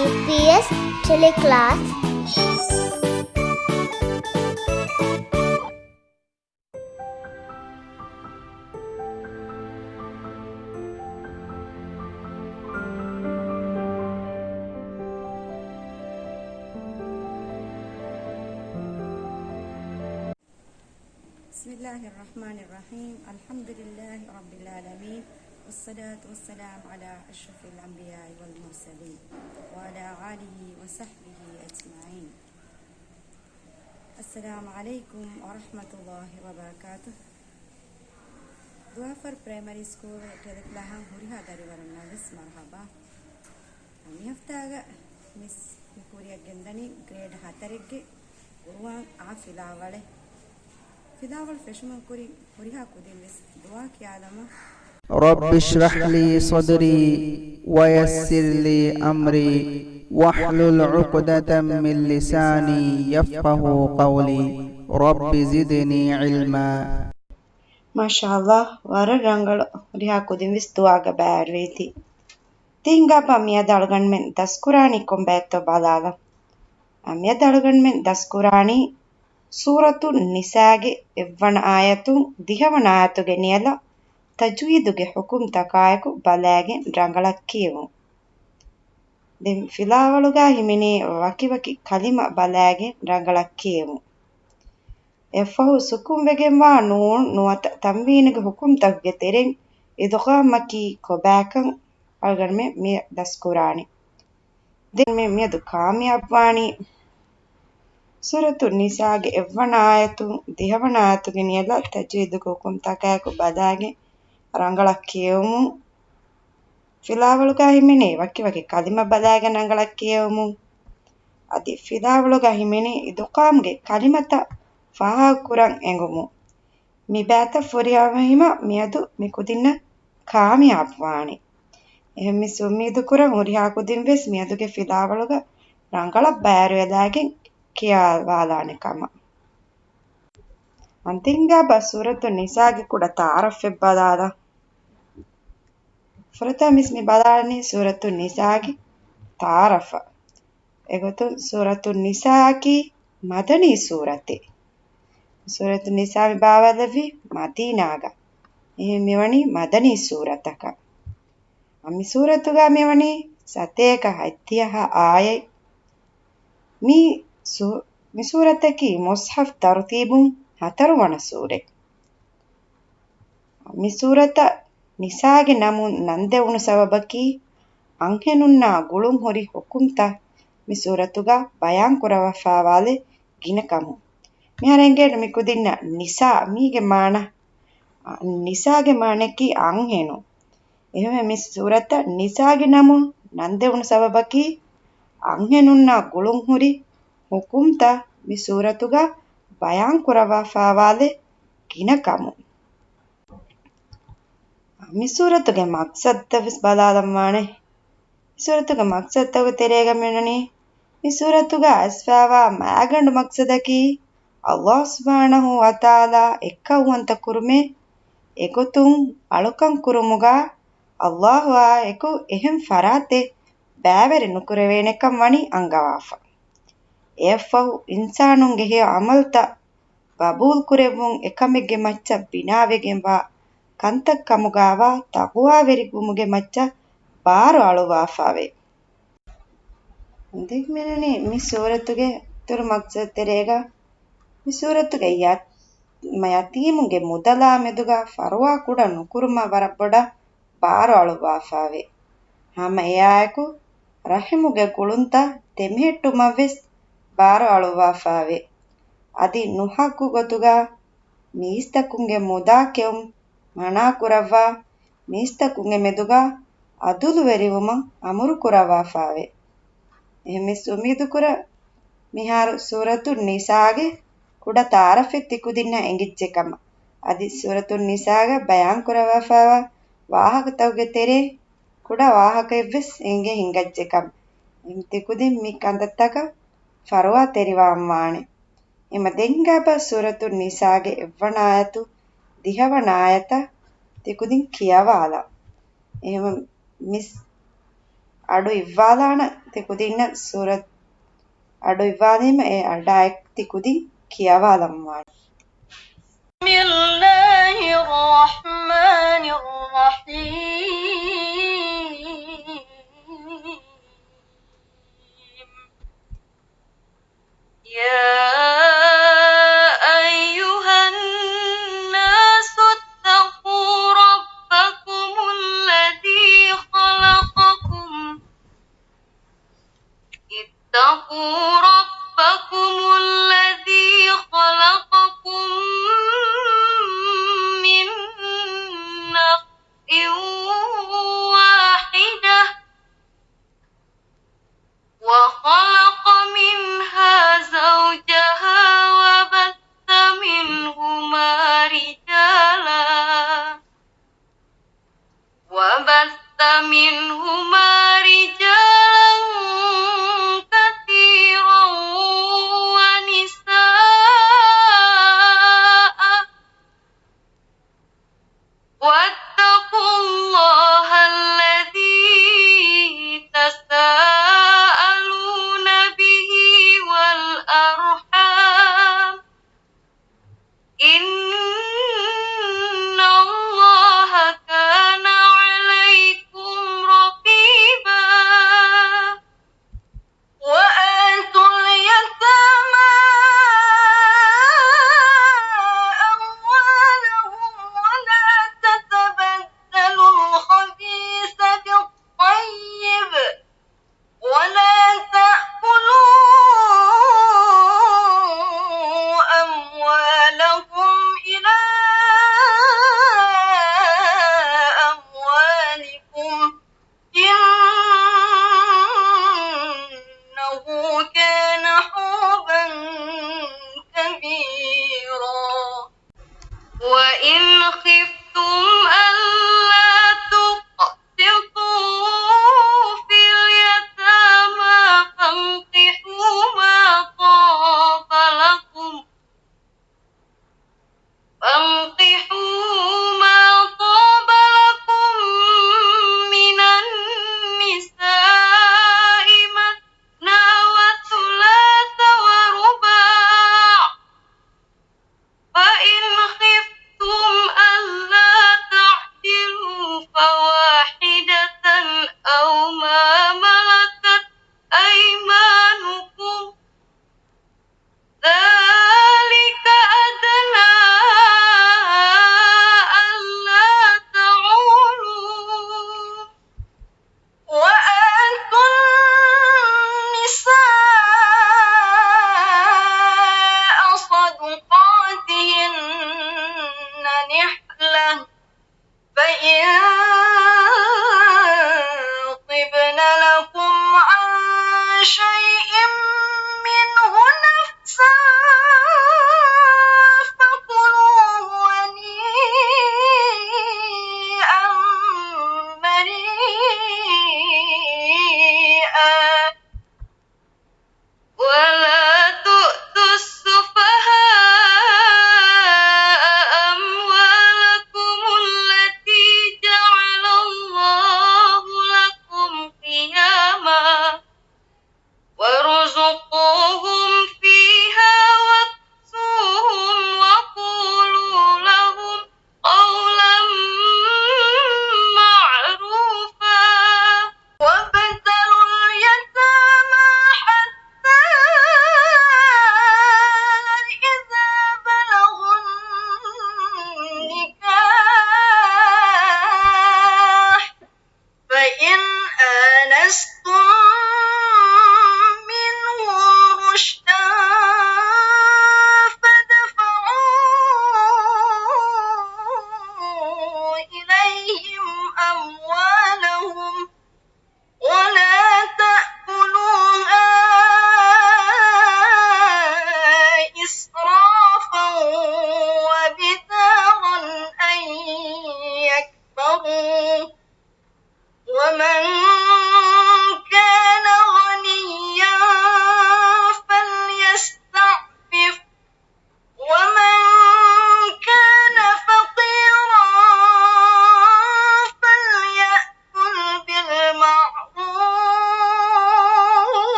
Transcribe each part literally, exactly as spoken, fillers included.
އީޕީއެސް ޓެލެކްލާސް. بسم الله الرحمن الرحيم. الحمد لله رب العالمين. والصلاة والسلام على أشرف الأنبياء والمرسلين وعلى آله وصحبه أجمعين. السلام عليكم ورحمة الله وبركاته. ދުވާފަރު ޕްރައިމަރީ ސްކޫލް ޓެލެކްލާހަށް ހުރިހާ ދަރިވަރުންނަށް ވެސް މަރުޙަބާ. މި ހަފްތާގަ މިސް މި ކުރިއަށް ގެންދަނީ ގްރޭޑް ހަތަރެއްގެ ޤުރުއާން އާ ފިލާވަޅެއް. ފިލާވަޅު ފެށުމުން ކުރިން ހުރިހާ ކުދިން ވެސް ދުޢާ ކިޔާލަމާ. رب اشرح لي صدري ويسر لي أمري واحلل عقدة من لساني يفقهوا قولي. رب زدني علما. މާޝާﷲ، ވަރަށް ރަނގަޅު. ހުރިހާ ކުދިން ވެސް ދުޢާގަ ބައިވެރިވީތީ. ތިން ގާބާ މިއަދު އަޅުގަނޑުމެން ދަސްކުރާނީ ކޮން ބައެއްތޯ ބަލާލަ. އަ، މިއަދު އަޅުގަނޑުމެން ދަސްކުރާނީ ސޫރަތު ނިސާގެ އެއްވަނަ އާޔަތުން ދިހަވަނަ އާޔަތުގެ ނިޔަލަށް ތަޖްވީދުގެ ޙުކުމްތަކާއެކު ބަލާގެން ރަނގަޅަށް ކިޔެވުން. ދެން ފިލާވަޅުގަ ހިމެނޭ ވަކިވަކި ކަލިމަ ބަލާގެން ރަނގަޅަށް ކިޔެވުން. އެއަށްފަހު ސުކުންވެގެންވާ ނޫން ނުވަތަ ތަންވީނުގެ ޙުކުމްތަކުގެ ތެރެއިން އިދްޣާމަކީ ކޮބާކަން އަޅުގަނޑުމެން މި ދަސްކުރާނީ. ދެން މި މިއަދު ކާމިޔާބުވާނީ ސޫރަތު ނިސާގެ އެއްވަނަ އާޔަތުން ދިހަވަނަ އާޔަތުގެ ނިޔަލަށް ތަޖްވީދުގެ ޙުކުމްތަކާއެކު ބަލާގެން ރަނގަޅަށް ކިޔެވުމުން. ފިލާވަޅުގަ ހިމެނޭ ވަކިވަކި ކަލިމަ ބަލާގެން ރަނގަޅަށް ކިޔެވުމުން. އަދި ފިލާވަޅުގަ ހިމެނޭ އިދްޣާމްގެ ކަލިމަތައް ފާހަގަކުރަން އެނގުމުން. މި ބައިތައް ފުރިހަމަވީމަ މިއަދު މި ކުދިންނަށް ކާމިޔާބުވާނެ. އެހެން މިސް އުއްމީދުކުރަން ހުރިހާ ކުދިން ވެސް މިއަދުގެ ފިލާވަޅުގަ ރަނގަޅަށް ބައިވެރިވެލާގެން ކިޔާވާލާނެ ކަމަށް. އަންތިންގާބަ ސޫރަތު ނިސާގެ ކުޑަ ތަޢާރަފެއް ބަލާލަ. ފުރަތަމަ މިސް މި ބަލާނީ ސޫރަތު ނިސާގެ ތަޢާރަފަށް. އެގޮތުން ސޫރަތު ނިސާއަކީ މަދަނީ ސޫރަތެއް. ސޫރަތު ނިސާ މި ބާވާލެއްވީ މަދީނާގަ. އެހެން މިވަނީ މަދަނީ ސޫރަތަކަށް. މި ސޫރަތުގަ މިވަނީ ސަތޭކަ ހަތްދިހަ އާޔަތް. މި ސޫ-، މި ސޫރަތަކީ މުޞްޙަފް ތަރުތީބުން ހަތަރުވަނަ ސޫރަތް. މި ސޫރަތަށް ނިސާގެ ނަމުން ނަންދެވުނު ސަބަބަކީ، އަންހެނުންނާ ގުޅުން ހުރި ޙުކުމްތައް މި ސޫރަތުގަ ބަޔާން ކުރައްވާފާވާލެއް ގިނަ ކަމުން. މިހާރު އެނގޭނެ މި ކުދިންނަށް ނިސާ މީގެ މާނަ، އަ، ނިސާގެ މާނައަކީ އަންހެނުން. އެހެންވެ މި ސޫރަތަށް ނިސާގެ ނަމުން ނަންދެވުނު ސަބަބަކީ، އަންހެނުންނާ ގުޅުން ހުރި ޙުކުމްތައް މި ސޫރަތުގަ ބަޔާން ކުރައްވާފާވާލެއް ގިނަ ކަމުން. މި ސޫރަތުގެ މަޤްޞަދުތައް ވެސް ބަލާލަން ވާނެ. މި ސޫރަތުގެ މަޤްޞަދުތަކުގެ ތެރޭގަ މިވަނީ، މި ސޫރަތުގަ އައިސްފާވާ މާގަނޑު މަޤްޞަދަކީ، ﷲ ސުބްޙާނަހޫ ވަތަޢާލާ އެއްކައުވަންތަ ކުރުމެއް، އެގޮތުން އަޅުކަން ކުރުމުގަ ﷲ އާ އެކު އެހެން ފަރާތެއް ބައިވެރި ނުކުރެވޭނެކަން ވަނީ އަންގަވާފަ. އެއަށްފަހު އިންސާނުންގެ ހެޔޮ ޢަމަލުތައް ޤަބޫލުކުރެއްވުން އެކަމެއްގެ މައްޗަށް ބިނާވެގެންވާ ކަންތައް ކަމުގައިވާ ތަޤްވާވެރިވުމުގެ މައްޗަށް ބާރު އަޅުއްވާފައެވެ. ދެން މިވަނީ މި ސޫރަތުގެ އިތުރު މަޤްޞަދު ތެރޭގަ، މި ސޫރަތުގެ ޔަ-، މަ-، ޔަތީމުންގެ މުދަލާ މެދުގަ ފަރުވާ ކުޑަ ނުކުރުމަށް ވަރަށް ބޮޑަށް ބާރު އަޅުއްވާފައެވެ. ހަމަ އެއާއެކު، ރަޙިމުގެ ގުޅުންތައް ދެމެހެއްޓުމަށް ވެސް ބާރު އަޅުއްވާފައެވެ. އަދި ނުޙައްޤު ގޮތުގަ މީސްތަކުންގެ މުދާ ކެއުން މަނާ ކުރައްވާ، މީސްތަކުންގެ މެދުގަ ޢަދުލުވެރިވުމަށް އަމުރު ކުރައްވާފައެވެ. އެހެންވެސް އުއްމީދުކުރަން، މިހާރު ސޫރަތު ނިސާގެ ކުޑަ ތަޢާރަފެއް ތިކުދިންނަށް އެނގިއްޖެ ކަމަށް. އަދި ސޫރަތު ނިސާގަ ބަޔާން ކުރައްވާފައިވާ ވާހަކަތަކުގެ ތެރޭ ކުޑަ ވާހަކައެއްވެސް އެނގޭ ހިނގައްޖެ ކަމަށް. އެހެން ތިކުދިން މި ކަންތައްތަކަށް ފަރުވާތެރިވާން ވާނެ. އެމަ ދެންގާބަ ސޫރަތު ނިސާގެ އެއްވަނަ އާޔަތު ދިހަވަނަ އާޔަތަށް ތިކުދިން ކިޔަވާލަ. އެހެން މިސް އަޑު އިއްވާލާނަ ތި ކުދިންނަށް ސޫރަތް އަޑު އިއްވާލީމަ އެ އަޑާއެކު ތި ކުދިން ކިޔަވާލަންވާނެ. بسم الله الرحمن الرحيم. يا أيها الناس اتقوا ربكم الذي خلقكم اتقوا ربكم الذي خلقكم من نفس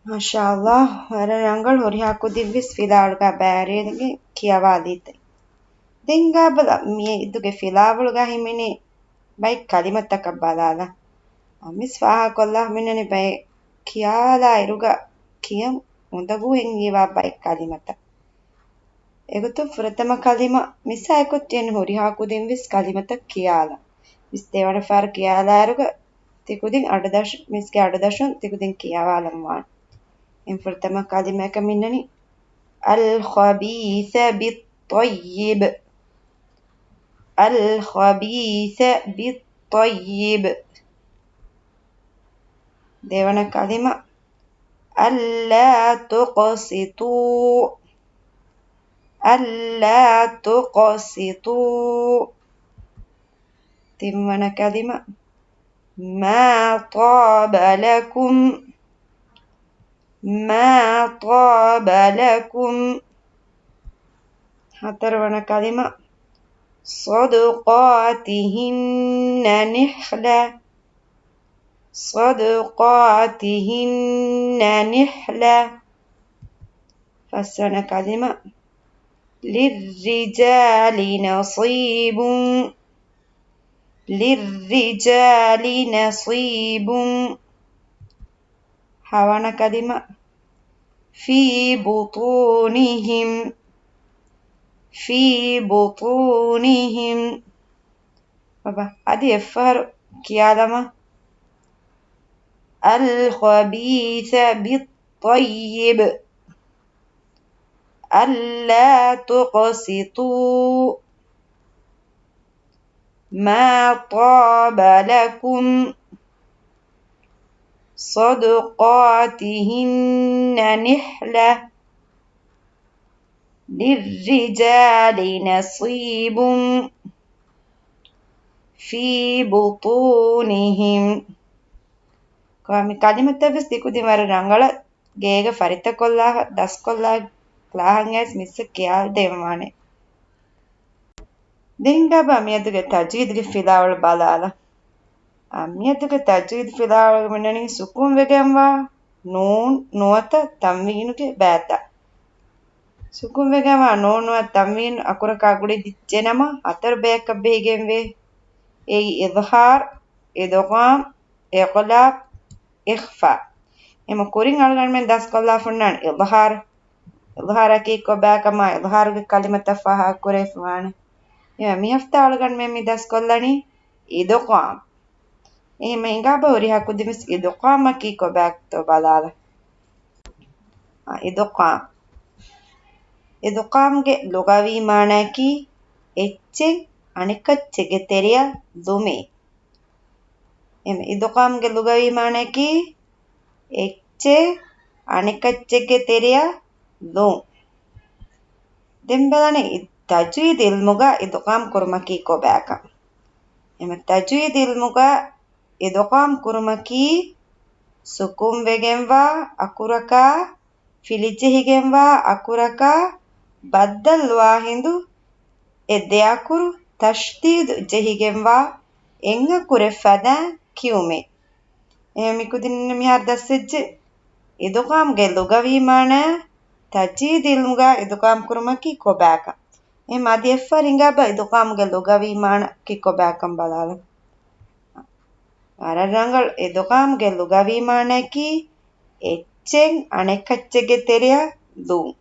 މާޝާﷲ، ވަރަށް ރަނގަޅު. ހުރިހާ ކުދިން ވެސް ފިލާވަޅުގަ ބައިވެރިވެގެން ކިޔަވާލީތަ؟ ދެން ގާބަލަ މި އިދުގެ ފިލާވަޅުގަ ހިމެނޭ ބައެއް ކަލިމަތަކަށް ބަލާލަ. އަމިސް ފާހަގަކޮށްލާ މިންނަނީ ބައެއް ކިޔާލާ އިރުގަ ކިޔަން އުނދަގޫ ހިނގިވާ ބައެއް ކަލިމަތައް. އެގޮތުން ފުރަތަމަ ކަލިމަ މިސް އެކޮށް ތިޔަން ހުރިހާ ކުދިން ވެސް ކަލިމަތައް ކިޔާލަ. މިސް ދެވަނަ ފަހަރު ކިޔާލާއިރުގަ ތިކުދިން އަޑުދަށު، މިސްގެ އަޑުދަށުން ތިކުދިން ކިޔާވާލަންވާނެ. އިން ފުރަތަމަ ކަލިމައަކަށް މިންނަނީ الخبيث بالطيب. الخبيث بالطيب. ދެވަނަ ކަލިމަ ألا تقسطوا. ألا تقسطوا. ތިންވަނަ ކަލިމަ ما طاب لكم. ما طاب لكم. ހަތަރުވަނަ ކަލިމަ صدقاتهن نحلة. صدقاتهن نحلة. ފަސްވަނަ ކަލިމަ للرجال نصيب. للرجال نصيب. ހަވަނަ ކަލިމަ في بطونهم. في بطونهم. ބަބާ، އަދި އެއްފަހަރު ކިޔާލަމާ. الخبيث بالطيب. ألا تقسطوا. ما طاب لكم. صدقاتهن نحلة. للرجال نصيب في بطونهم. މި ކަލިމަތައް ވެސް ތިކުދިން ވަރަށް ރަނގަޅަށް ގޭގަ ފަރިތަކޮށްލާ، ދަސްކޮށްލާ، ކްލާހަށް އައިސް މިސްއަށް ކިޔާދޭންވާނެ. ދެން ގާބަލަ މިއަދުގެ ތަޖްވީދުގެ ފިލާވަޅު ބަލާލަ. އާ، މިއަދުގެ ތަޖްވީދު ފިލާވަޅުގަ މިންނަނީ ސުކޫން ވެގެންވާ ނޫން ނުވަތަ ތަންވީނުގެ ބައިތައް. ސުކޫން ވެގެންވާ ނޫން ނުވަތަ ތަންވީނު އަކުރަކާ ގުޅި ދިއްޗޭނަމަ ހަތަރު ބަޔަކަށް ބެހިގެންވޭ. އެއީ އިޒްހާރު، އިދްޣާމް، އިޤްލާބް، އިޚްފާ. އެމަ ކުރިން އަޅުގަނޑުމެން ދަސްކޮށްލާފަ ހުންނާނެ އިޒްހާރު. އިޒްހާރަކީ ކޮބާކަމާ، އިޒްހާރުގެ ކަލިމަތައް ފާހަގަކުރެވިފަވާނެ. އެމަ މި ހަފްތާ އަޅުގަނޑުމެން މި ދަސްކޮށްލަނީ އިދްޣާމް. އެހެންމަ ހިނގާބަ ހުރިހާ ކުދިންވެސް އިދްޣާމަކީ ކޮބާތޯ ބަލާލަ. އާ، އިދްޣާމް. އިދްޣާމްގެ ލުޣަވީ މާނައަކީ އެއްޗެއް އަނެކައްޗެއްގެ ތެރެއަށް ލުމޭ. އެމަ އިދްޣާމްގެ ލުޣަވީ މާނައަކީ އެއްޗެއް އަނެކައްޗެއްގެ ތެރެއަށް ލުން. ދެން ބަލަނީ ތަޖްވީދު އިލްމުގަ އިދްޣާމް ކުރުމަކީ ކޮބާކަން. އެމަ ތަޖްވީދު އިލްމުގަ އިދްޣާމް ކުރުމަކީ ސުކޫން ވެގެންވާ އަކުރަކާ، ފިލިޖެހިގެންވާ އަކުރަކާ ބައްދަލުވާ ހިނދު، އެ ދެ އަކުރު ތަޝްދީދު ޖެހިގެންވާ އެއް އަކުރެއް ފަދައިން ކިޔުމޭ. އެ މިކުދިން މިހާރު ދަސްވެއްޖެ އިދްޣާމްގެ ލުޣަވީ މާނަ، ތަޖްވީދު އިލްމުގަ އިދްޣާމް ކުރުމަކީ ކޮބާކަން. އެހެން އަދި އެއްފަހަރު ހިނގާބަ އިދްޣާމްގެ ލުޣަވީ މާނައަކީ ކޮބާކަން ބަލާލަ. ވަރަށް ރަނގަޅު. އިދްޣާމްގެ ލުޣަވީ މާނައަކީ އެއްޗެއް އަނެކައްޗެއްގެ ތެރެއަށް ލުން.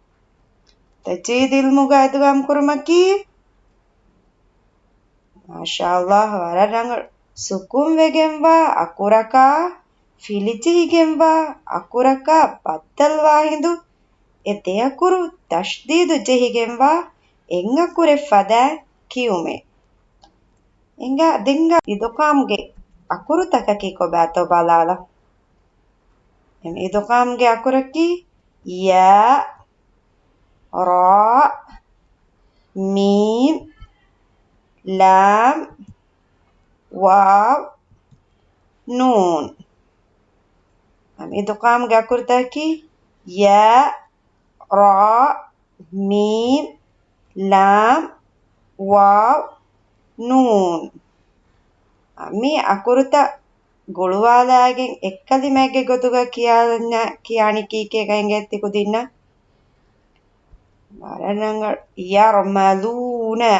ތަޖްވީދު އިލްމުގަ އިދްޣާމް ކުރުމަކީ، މާޝާﷲ، ވަރަށް ރަނގަޅު. ސުކޫން ވެގެންވާ އަކުރަކާ، ފިލިޖެހިގެންވާ އަކުރަކާ ބައްދަލުވާ ހިނދު، އެ ދެ އަކުރު ތަޝްދީދު ޖެހިގެންވާ އެއް އަކުރެއް ފަދައިން ކިޔުމޭ. އެނގާ، ދެންގާ އިދްޣާމްގެ އަކުރުތަކަކީ ކޮބާތޯ ބަލާލަ. އެމަ އިދްޣާމްގެ އަކުރަކީ ޔާ، ރާ، މީމް، ލާމް، ވާވް، ނޫން. އެމަ އިދްޣާމްގެ އަކުރުތަކަކީ ޔާ، ރާ، މީމް، ލާމް، ވާވް، ނޫން. މި އަކުރުތައް ގުޅުވާލާގެން އެއްކަލިމައެއްގެ ގޮތުގަ ކިޔާލަންޏާ، ކިޔާނީ ކީކޭ ގައިންގެ ތިކުދިންނަށް؟ ވަރަށް ރަނގަޅު. ޔަރްމަލޫނަ.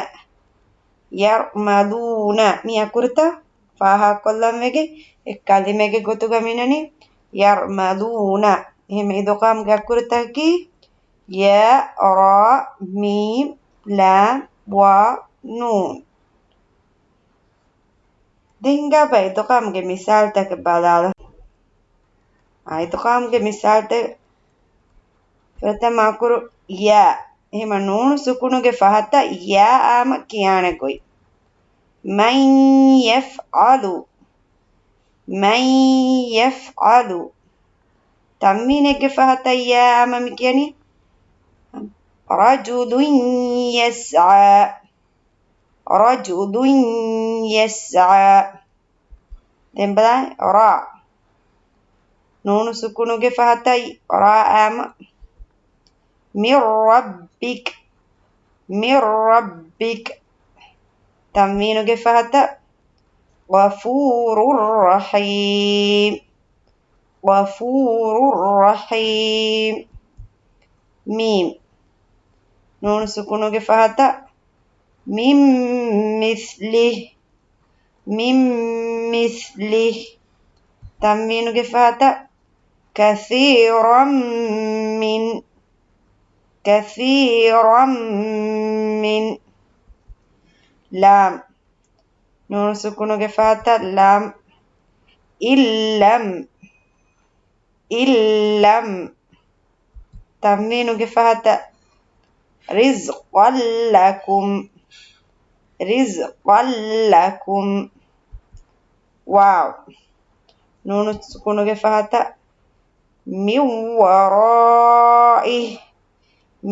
ޔަރްމަލޫނަ. މި އަކުރުތައް ފާހަގަކޮށްލަން ވެގެން އެއްކަލިމައެއްގެ ގޮތުގަ މިނަނީ ޔަރްމަލޫނަ. އެހެން އިދްޣާމްގެ އަކުރުތަކަކީ ޔާ، ރާ، މީމް، ލާމް، ވާވް، ނޫން. ދެން ހިނގާބަ އިދްޣާމްގެ މިސާލުތަކެއް ބަލާލަ. އާ، އިދްޣާމްގެ މިސާލުތައް ފުރަތަމަ އަކުރު ޔާ. އެހެމަ ނޫނު ސުކުނުގެ ފަހަތަށް ޔާ އާމަ ކިޔާނެ ގޮތް. މަން ޔަފްޢަލު. މަން ޔަފްޢަލު. ތަންވީނެއްގެ ފަހަތަށް ޔާ އާމަ މި ކިޔަނީ ރަޖުލުން ޔަސްޢާ. ރަޖުލުން ޔަސްޢާ. ދެން ބަލާ، ރާ. ނޫނު ސުކުނުގެ ފަހަތަށް ރާ އާމަ. މިން ރައްބިކް. މިން ރައްބިކް. ތަންވީނުގެ ފަހަތަށް ޣަފޫރުއް ރަޙީމް. ޣަފޫރުއް ރަޙީމް. މީމް. ނޫނު ސުކުނުގެ ފަހަތަށް މިން މިސްލިހި. މިން މިސްލިހި. ތަންވީނުގެ ފަހަތަށް ކަޘީރަން މިން. ކަޘީރަން މިން. ލާމް. ނޫނު ސުކުނުގެ ފަހަތަށް ލާމް. އިއްލަމް. އިއްލަމް. ތަންވީނުގެ ފަހަތަށް ރިޒްޤަށް ލަކުމް. ރިޒްޤަށް ލަކުމް. ވާވް. ނޫނު ސުކުނުގެ ފަހަތަށް މިން ވަރާއިހި.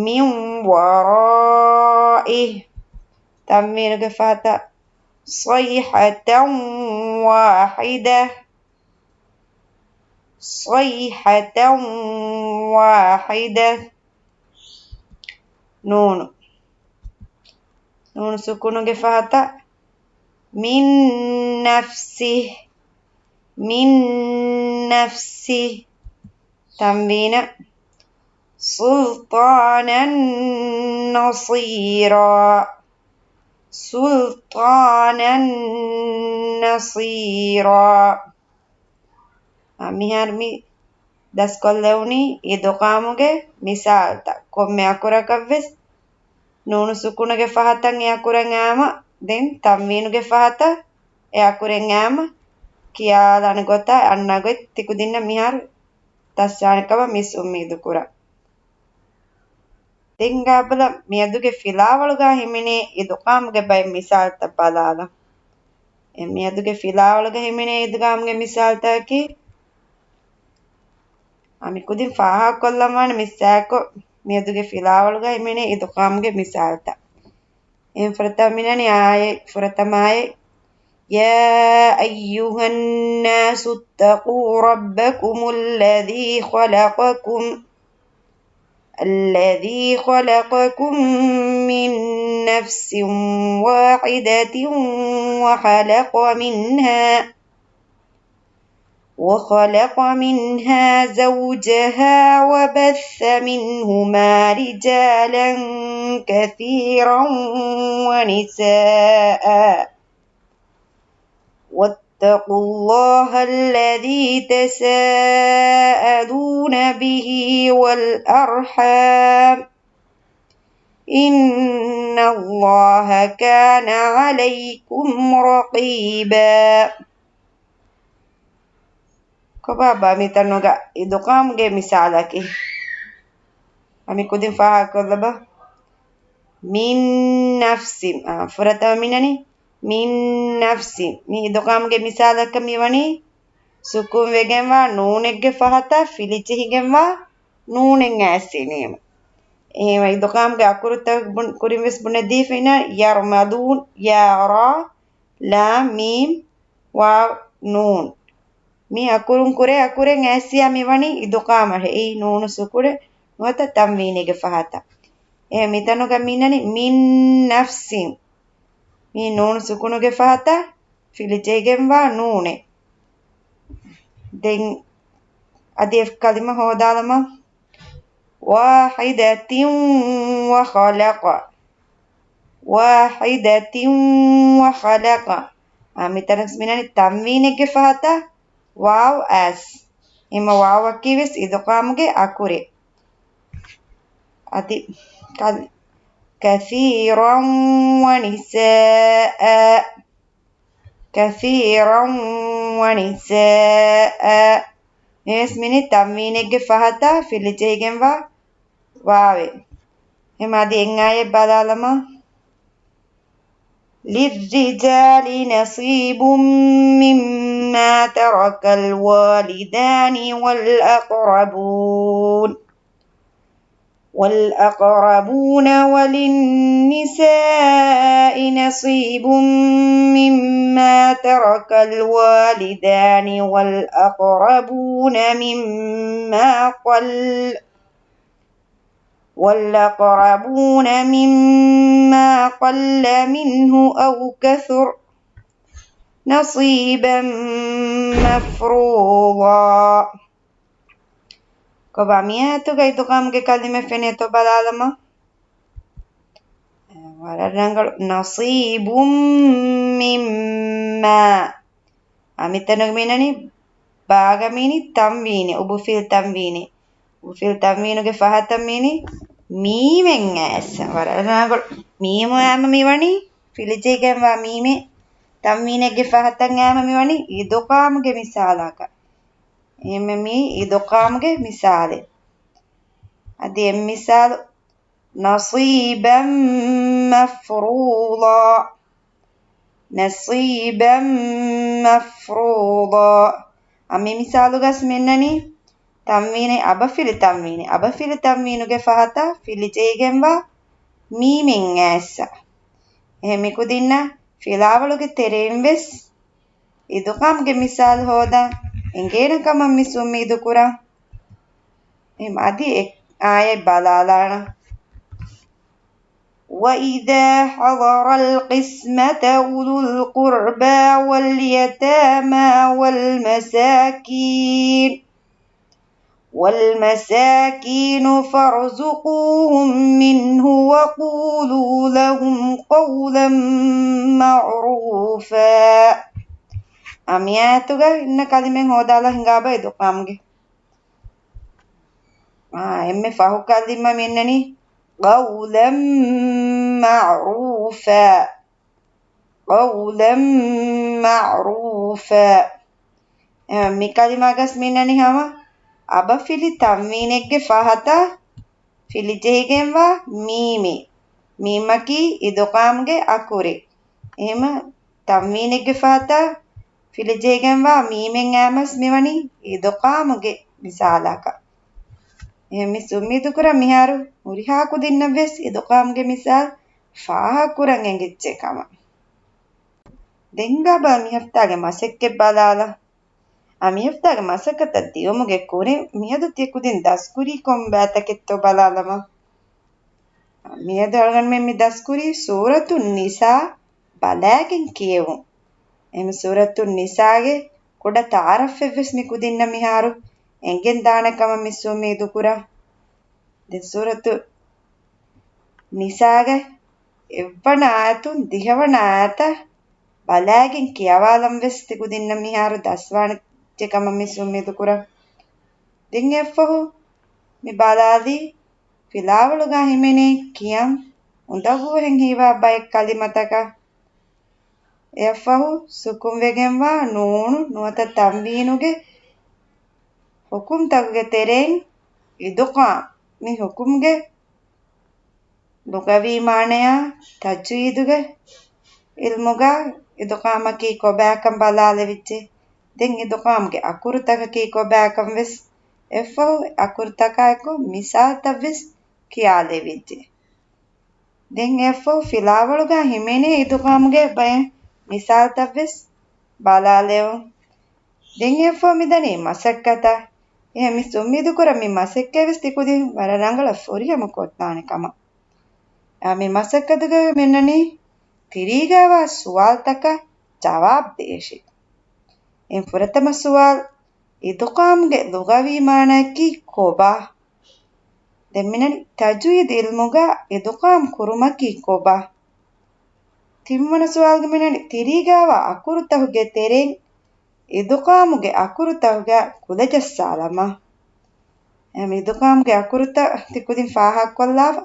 މިން ވަރާއިހި. ތަންވީނުގެ ފަހަތަށް ޞައިޙަތަން ވާޙިދަ. ޞައިޙަތަން ވާޙިދަ. ނޫނު. ނޫނު ސުކުނުގެ ފަހަތަށް މިން ނަފްސިހި. މިން ނަފްސިހި. ތަންވީނަށް ސުލްޠާނަން ނަޞީރާ. ސުލްޠާނަން ނަޞީރާ. އާ، މިހާރު މި ދަސްކޮށްލެވުނީ އިދްޣާމުގެ މިސާލުތައް. ކޮންމެ އަކުރަކަށްވެސް ނޫނު ސުކުނުގެ ފަހަތަށް އެ އަކުރެއް އާމަ، ދެން ތަންވީނުގެ ފަހަތަށް އެ އަކުރެއް އާމަ ކިޔާލާނެ ގޮތާ އަންނަ ގޮތް ތިކުދިންނަށް މިހާރު ދަސްވާނެ ކަމަށް މިސް އުއްމީދު ކުރަން. ދެން ހިނގާބަލަ، މިއަދުގެ ފިލާވަޅުގަ ހިމެނޭ އިދްޣާމްގެ ބައެއް މިސާލުތައް ބަލާލަ. އެ މިއަދުގެ ފިލާވަޅުގަ ހިމެނޭ އިދްޣާމްގެ މިސާލުތަކަކީ، އަ، މި ކުދިން ފާހަގަކޮށްލަންވާނެ މިސްއާއެކު، މިއަދުގެ ފިލާވަޅުގަ ހިމެނޭ އިދްޣާމްގެ މިސާލުތައް. އެހެން ފުރަތަމަ މިނަނީ އާޔަތް، ފުރަތަމަ އާޔަތް، يا أيها الناس اتقوا ربكم الذي خلقكم، الذي خلقكم من نفس واحدة وخلق منها وخلق منها زوجها وبث منهما رجالا كثيرا ونساء، واتقوا الله الذي تساءلون به والأرحام، إن الله كان عليكم رقيبا. ކޮބާބާ މިތަނުގަ އިދްޣާމްގެ މިސާލަކީ؟ އަ، މި ކުދިން ފާހަގަކޮށްލަބަ. މިން ނަފްސިން. އާ، ފުރަތަމަ މިނަނީ މިން ނަފްސިން. މި އިދްޣާމްގެ މިސާލަކަށް މިވަނީ ސުކުން ވެގެންވާ ނޫނެއްގެ ފަހަތަށް ފިލިޖެހިގެންވާ ނޫނެއް އައިސް އިނީމަ. އެހެންވެ، އިދްޣާމްގެ އަކުރުތައް ބުން-، ކުރިން ވެސް ބުނެދީފިނަ، ޔަރްމަލޫން، ޔާ ރާ، ލާމް މީމް، ވާވް ނޫން. މި އަކުރުން ކުރެ އަކުރެއް އައިސް އިޔާ މިވަނީ އިދްޣާމަށް. އެއީ ނޫނު ސުކުނެއް ނުވަތަ ތަންވީނެއްގެ ފަހަތަށް. އެ މިތަނުގަ މިނަނީ މިން ނަފްސިން. މި ނޫނު ސުކުނުގެ ފަހަތަށް ފިލިޖެހިގެންވާ ނޫނެއް. ދެން އަދި އެ ކަލިމަ ހޯދާލަމާ. واحدة وخلق. واحدة وخلق. އާ، މިތަނަސް މިނަނީ ތަންވީނެއްގެ ފަހަތަށް ވާވް އައިސް. އެމަ ވާވަކީ ވެސް އިދުޣާމުގެ އަކުރެއް. އަދި ކަލް-، كثيرا ونساء. كثيرا ونساء. މިވެސް މިނި ތަންވީނެއްގެ ފަހަތަށް ފިލިޖެހިގެންވާ ވާވެއް. އެމަ އަދި އެއް އާޔަތް ބަލާލަމާ. للرجال نصيب مما ترك الوالدان والأقربون. والأقربون وللنساء نصيب مما ترك الوالدان والأقربون مما قل والأقربون مما قل منه أو كثر نصيبا مفروضا. ކޮބާ މިއާޔަތުގަ އިދުޣާމްގެ ކަލިމަ ފެނޭތޯ ބަލާލަމާ. ވަރަށް ރަނގަޅު. نصيب مما. އަ، މިތަނުގަ މިނަނީ ބާގަ މީނި ތަންވީނެއް، އުބުފިލް ތަންވީނެއް. އުބުފިލް ތަންވީނުގެ ފަހަތަށް މީނި މީމެއް އައިސް. ވަރަށް ރަނގަޅު. މީމު އައިމަ މިވަނީ ފިލިޖެހިގެންވާ މީމެއް. ތަންވީނެއްގެ ފަހަތަށް އައިމަ މިވަނީ އިދުޣާމްގެ މިސާލަކަށް. އެހެންމެ މީ އިދުޣާމްގެ މިސާލެއް. އަދި އެއްމިސާލު، نصيبا مفروضا. نصيبا مفروضا. އަ، މި މިސާލުގަސް މިންނަނީ ތަންވީނެއް، އަބަފިލި ތަންވީނެއް، އަބަފިލި ތަންވީނުގެ ފަހަތަށް ފިލިޖެހިގެންވާ މީމެއް އައިސް. އެހެން މިކުދިންނަށް ފިލާވަޅުގެ ތެރެއިން ވެސް އިދުޣާމްގެ މިސާލު ހޯދަން އެނގޭނެ ކަމަށް މިސް އުއްމީދު ކުރަން. އެހެން އަދި އެ އާޔަތް ބަލާލާނަން. وإذا حضر القسمة أولو القربى واليتامى والمساكين والمساكين فارزقوهم منه وقولوا لهم قولا معروفا. އަ، މިއާޔަތުގަ އިންނަ ކަލިމެއް ހޯދާލާ ހިނގާބަ އިދުޣާމްގެ. އާ، އެންމެ ފަހު ކަލިމަ މިންނަނީ قولا معروفا. قولا معروفا. އެ، މި ކަލިމާގަސް މިންނަނީ ހަމަ އަބަފިލި ތަންވީނެއްގެ ފަހަތަށް ފިލިޖެހިގެންވާ މީމެއް. މީމަކީ އިދުޣާމްގެ އަކުރެއް. އެހެމަ ތަންވީނެއްގެ ފަހަތަށް ފިލިޖެހިގެންވާ މީމެއް އައިމަސް މިވަނީ އިދުޣާމުގެ މިސާލަކަށް. އެހެން މިސް އުއްމީދުކުރަން މިހާރު ހުރިހާ ކުދިންނަށް ވެސް އިދުޣާމްގެ މިސާލް ފާހަގަކުރަން އެނގިއްޖެ ކަމަށް. ދެން ގާބަ މި ހަފްތާގެ މަސައްކަތް ބަލާލަ. އަ، މި ހަފްތާގެ މަސައްކަތަށް ދިޔުމުގެ ކުރިން މިއަދު ތި ކުދިން ދަސްކުރީ ކޮން ބައިތަކެއްތޯ ބަލާލަމާ. މިއަދު އަޅުގަނޑުމެން މި ދަސްކުރީ ސޫރަތު ނިސާ ބަލައިގެން ކިޔެވުން. އެހެން ސޫރަތު ނިސާގެ ކުޑަ ތަޢާރަފެއް ވެސް މި ކުދިންނަށް މިހާރު އެނގެން ދާނެ ކަމަށް މިސް އުއްމީދު ކުރަން. ދެން ސޫރަތު ނިސާގެ އެއްވަނަ އާޔަތުން ދިހަވަނަ އާޔަތަށް ބަލައިގެން ކިޔަވާލަން ވެސް ތި ކުދިންނަށް މިހާރު ދަސްވާނެ ކަމަށް މިސް އުއްމީދު ކުރަން. ދެން އެއަށްފަހު މި ބަލާލީ ފިލާވަޅުގަ ހިމެނޭ ކިޔަން އުނދަގޫވެހެން ހީވާ ބައެއް ކަލިމަތަކަށް. އެއަށްފަހު ސުކުންވެގެންވާ ނޫނު ނުވަތަ ތަންވީނުގެ ޙުކުމްތަކުގެ ތެރެއިން އިދުޣާމް މި ޙުކުމްގެ ލުޣަވީ މާނަޔާ ތަޖްވީދުގެ ޢިލްމުގަ އިދުޣާމަކީ ކޮބާކަން ބަލާލެވިއްޖެ. ދެން އިދުޣާމްގެ އަކުރުތަކަކީ ކޮބާކަން ވެސް އެއަށްފަހު އަކުރުތަކާއެކު މިސާލްތައް ވެސް ކިޔާލެވިއްޖެ. ދެން އެއަށްފަހު ފިލާވަޅުގަ ހިމެނޭ އިދުޣާމްގެ ބައެއް މިސާލްތައް ވެސް ބަލާލެވުން. ދެން އެއަށްފަހު މިދަނީ މަސައްކަތަށް. އެހެން މިސް އުއްމީދު ކުރަން މި މަސައްކަތް ވެސް ތި ކުދިން ވަރަށް ރަނގަޅަށް ފުރިހަމަ ކޮށްދާނެ ކަމަށް. އާ، މި މަސައްކަތުގަ މިންނަނީ ތިރީގައިވާ ސުވާލުތަކަށް ޖަވާބު ދޭށޭ. އެން ފުރަތަމަ ސުވާލު، އިދުޣާމްގެ ލުޣަވީ މާނައަކީ ކޮބާ؟ ދެން މިނަނީ ތަޖްވީދު ޢިލްމުގަ އިދުޣާމް ކުރުމަކީ ކޮބާ؟ ތިންވަނަ ސުވާލުގަ މިނަނީ ތިރީގައިވާ އަކުރުތަކުގެ ތެރެއިން އިދުޣާމުގެ އަކުރުތަކުގަ ކުލަ ޖައްސާލަމާ. އެހެން އިދުޣާމްގެ އަކުރުތައް ތި ކުދިން ފާހަގަކޮށްލާފަ،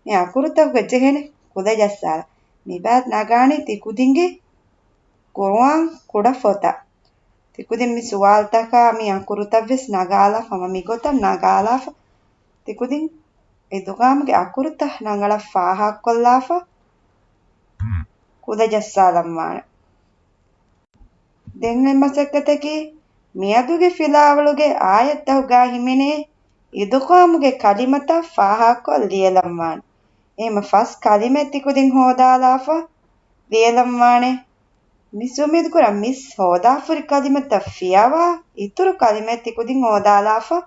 މި އަކުރުތަކުގަ ޖެހޭނެ ކުލަ ޖައްސާލަން. މިބާތް ނަގާނީ ތި ކުދިންގެ ޤުރުއާން ކުޑަ ފޮތަށް. ތި ކުދިން މި ސުވާލުތަކާ މި އަކުރުތައް ވެސް ނަގާލާފަ، ހަމަ މިގޮތަށް ނަގާލާފަ، ތި ކުދިން އިދުޣާމްގެ އަކުރުތައް ރަނގަޅަށް ފާހަގަކޮށްލާފަ، ކުލަ ޖައްސާލަންވާނެ. ދެން އޮތް މަސައްކަތަކީ، މިއަދުގެ ފިލާވަޅުގެ އާޔަތްތަކުގަ ހިމެނޭ އިދުޣާމުގެ ކަލިމަތައް ފާހަގަކޮށް ލިޔެލަންވާނެ. އެހެންމަ ފަސް ކަލިމައެއް ތި ކުދިން ހޯދާލާފަ ލިޔެލަންވާނެ. މިސް އުއްމީދުކުރަން މިސް ހޯދާފަ ހުރި ކަލިމަތައް ފިޔަވާ އިތުރު ކަލިމައެއް ތި ކުދިން ހޯދާލާފަ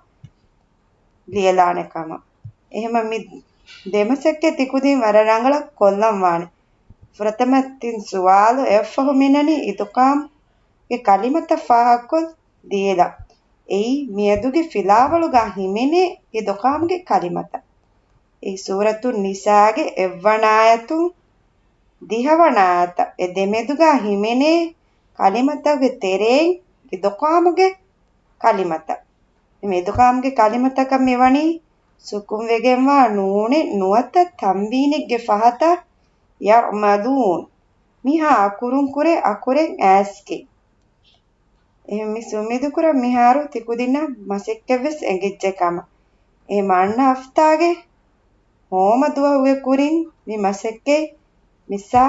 ލިޔެލާނެ ކަމަށް. އެހެންމަ މި ދެ މަސައްކަތް ތި ކުދިން ވަރަށް ރަނގަޅަށް ކޮށްލަންވާނެ. ފުރަތަމަ ތިން ސުވާލު އެއަށްފަހު މިނަނީ އިދުޣާމްގެ ކަލިމަތައް ފާހަގަކޮށް ލިޔެލަން. އެއީ މިއަދުގެ ފިލާވަޅުގަ ހިމެނޭ އިދުޣާމްގެ ކަލިމަތައް. އެއީ ސޫރަތުން ނިސާގެ އެއްވަނަ އާޔަތުން ދިހަވަނަ އާޔަތަށް އެ ދެމެދުގަ ހިމެނޭ ކަލިމަތަކުގެ ތެރެއިން އިދުޣާމުގެ ކަލިމަތައް. އެމެ އިދުޣާމްގެ ކަލިމަތަކަށް މިވަނީ ސުކުންވެގެންވާ ނޫނެއް ނުވަތަ ތަންވީނެއްގެ ފަހަތަށް ޔަޢުމަލޫން. މިހާ އަކުރުން ކުރެ އަކުރެއް އައިސްގެން. އެހެން މިސް އުއްމީދުކުރަން މިހާރު ތިކުދިންނަށް މަސައްކަތްވެސް އެނގިއްޖެ ކަމަށް. އެހެން އަންނަ ހަފްތާގެ ހޯމަ ދުވަހުގެ ކުރިން މި މަސައްކަތް މިސްއާ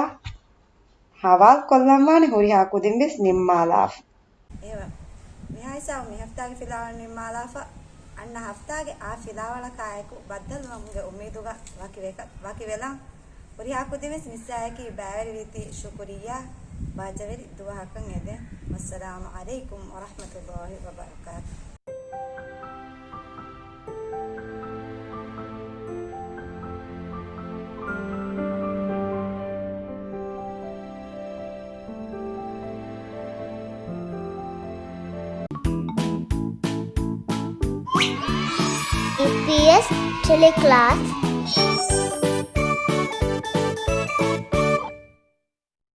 ހަވާލު ކޮށްލަންވާނެ ހުރިހާ ކުދިން ވެސް ނިންމާލާފަ. އެހެން މިހާ ހިސާބުން މި ހަފްތާގެ ފިލާވަޅު ނިންމާލާފަ. އަންނަ ހަފްތާގެ އާ ފިލާވަޅަކާއެކު ބައްދަލުވުމުގެ އުއްމީދުގަ ވަކިވެ-، ވަކިވެލަން. ހުރިހާ ކުދިން ވެސް މިސްއާއެކީ ބައިވެރިވީތީ ޝުކުރިއްޔާ. ބާއްޖަވެރި ދުވަހަކަށް އެދެން. ވައްސަލާމު ޢަލައިކުމް ވަރަޙްމަތުﷲި ވަބަރަކާތުހު. އީޕީއެސް ޓެލެކްލާސް.